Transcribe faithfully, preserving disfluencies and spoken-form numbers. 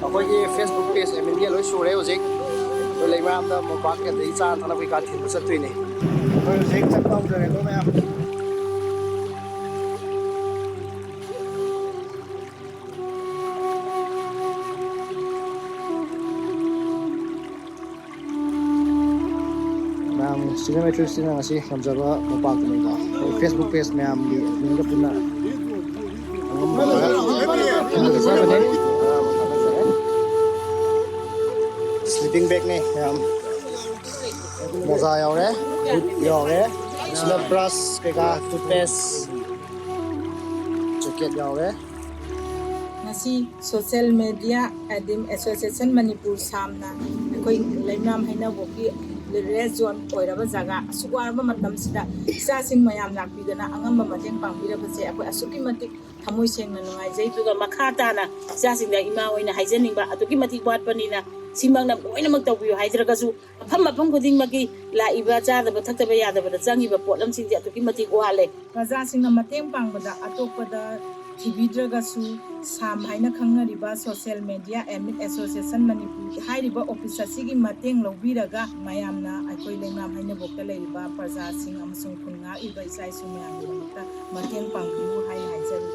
ꯑꯩꯈꯣꯏꯒꯤ Facebook page admin ꯒꯤ ꯂꯣꯏ ꯁꯨꯔꯦ ꯍꯧꯖꯤꯛ꯫ ꯑꯩꯈꯣꯏ ꯂꯩꯃꯔꯥꯝꯗ ꯃꯣꯝꯄꯥꯛ ꯀꯩꯀꯩ ꯆꯥ ꯊꯛꯅꯕ ꯀꯩꯀꯥ ꯊꯤꯟꯕ ꯆꯠꯇꯣꯏꯅꯦ꯫ ꯑꯩꯈꯣꯏ ꯍꯧꯖꯤꯛ ꯆꯠꯄ ꯍꯧꯖꯔꯦꯀꯣ ꯃꯌꯥꯝ꯫ ꯃꯌꯥꯝ ꯁꯤꯅꯦꯃꯦꯇ꯭ꯔꯤꯁꯁꯤꯅ ꯉꯁꯤ ꯉꯝꯖꯕ ꯃꯣꯝꯄꯥꯛꯇꯨꯅꯤꯀꯣ꯫ ꯑꯩꯈꯣꯏ Facebook page ꯃꯌꯥꯝꯒꯤ admin ꯒ ꯄꯨꯟꯅ ꯑꯉꯝꯕ ꯈꯔ ꯊꯤꯟꯖꯕꯅꯦ꯫ Sleeping bag ꯅꯦ ꯃꯌꯥꯝ꯫ ꯃꯣꯖꯥ ꯌꯥꯎꯔꯦ, ꯕꯨꯠ ꯌꯥꯎꯔꯦ, ꯁꯤꯅ brush ꯀꯩꯀꯥ, toothpaste, jacket ꯌꯥꯎꯔꯦ꯫ ꯉꯁꯤ Social Media Admin Association Manipur ꯁꯥꯝꯅ ꯑꯩꯈꯣꯏ ꯂꯩꯃꯔꯥꯝ ꯍꯩꯅꯧꯕꯣꯛꯀꯤ red zone ꯑꯣꯏꯔꯕ ꯖꯒꯥ ꯑꯁꯨꯛ ꯋꯥꯔꯕ ꯃꯇꯝꯁꯤꯗ ꯏꯆꯥꯁꯤꯡ ꯃꯌꯥꯝ ꯂꯥꯛꯄꯤꯗꯅ ꯑꯉꯝꯕ ꯃꯇꯦꯡ ꯄꯥꯡꯕꯤꯔꯕꯁꯦ ꯑꯩꯈꯣꯏ ꯑꯁꯨꯛꯀꯤ ꯃꯇꯤꯛ ꯊꯃꯣꯏ ꯁꯦꯡꯅ ꯅꯨꯡꯉꯥꯏꯖꯩ꯫ ꯑꯗꯨꯒ ꯃꯈꯥ ꯇꯥꯅ ꯏꯆꯥꯁꯤꯡꯗ ꯏꯃꯥ ꯍꯣꯏꯅ ꯍꯥꯏꯖꯅꯤꯡꯕ ꯑꯗꯨꯛꯀꯤ ꯃꯇꯤꯛ ꯋꯥꯠꯄꯅꯤꯅ ꯁꯤꯃꯛꯅ ꯂꯣꯏꯅꯃꯛ ꯇꯧꯕꯤꯌꯨ ꯍꯥꯏꯗ꯭ꯔꯒꯁꯨ ꯃꯐꯝ ꯃꯐꯝ ꯈꯨꯗꯤꯡꯃꯛꯀꯤ ꯂꯥꯛꯏꯕ ꯆꯥꯗꯕ ꯊꯛꯇꯕ ꯌꯥꯗꯕꯗ ꯆꯪꯉꯤꯕ ꯄꯣꯠꯂꯝꯁꯤꯡꯁꯦ ꯑꯗꯨꯛꯀꯤ ꯃꯇꯤꯛ ꯋꯥꯠꯂꯦ꯫ ꯄ꯭ꯔꯖꯥꯁꯤꯡꯅ ꯃꯇꯦꯡ ꯄꯥꯡꯕꯗ ꯑꯇꯣꯞꯄꯗ ꯊꯤꯕꯤꯗ꯭ꯔꯒꯁꯨ ꯁꯥꯝ ꯍꯥꯏꯅ ꯈꯪꯅꯔꯤꯕ Social Media Admin Association Manipur ꯍꯥꯏꯔꯤꯕ office ꯑꯁꯤꯒꯤ ꯃꯇꯦꯡ ꯂꯧꯕꯤꯔꯒ ꯃꯌꯥꯝꯅ ꯑꯩꯈꯣꯏ ꯂꯩꯃꯔꯥꯝ ꯍꯩꯅꯧꯕꯣꯛꯇ ꯂꯩꯔꯤꯕ ꯄ꯭ꯔꯖꯥꯁꯤꯡ ꯑꯃꯁꯨꯡ ꯈꯨꯟ ꯉꯥꯛꯂꯤꯕ ꯏꯆꯥ ꯏꯁꯨ ꯃꯌꯥꯝꯒꯤꯗꯃꯛꯇ ꯃꯇꯦꯡ ꯄꯥꯡꯕꯤꯌꯨ ꯍꯥꯏꯅ ꯍꯥꯏꯖꯔꯤ꯫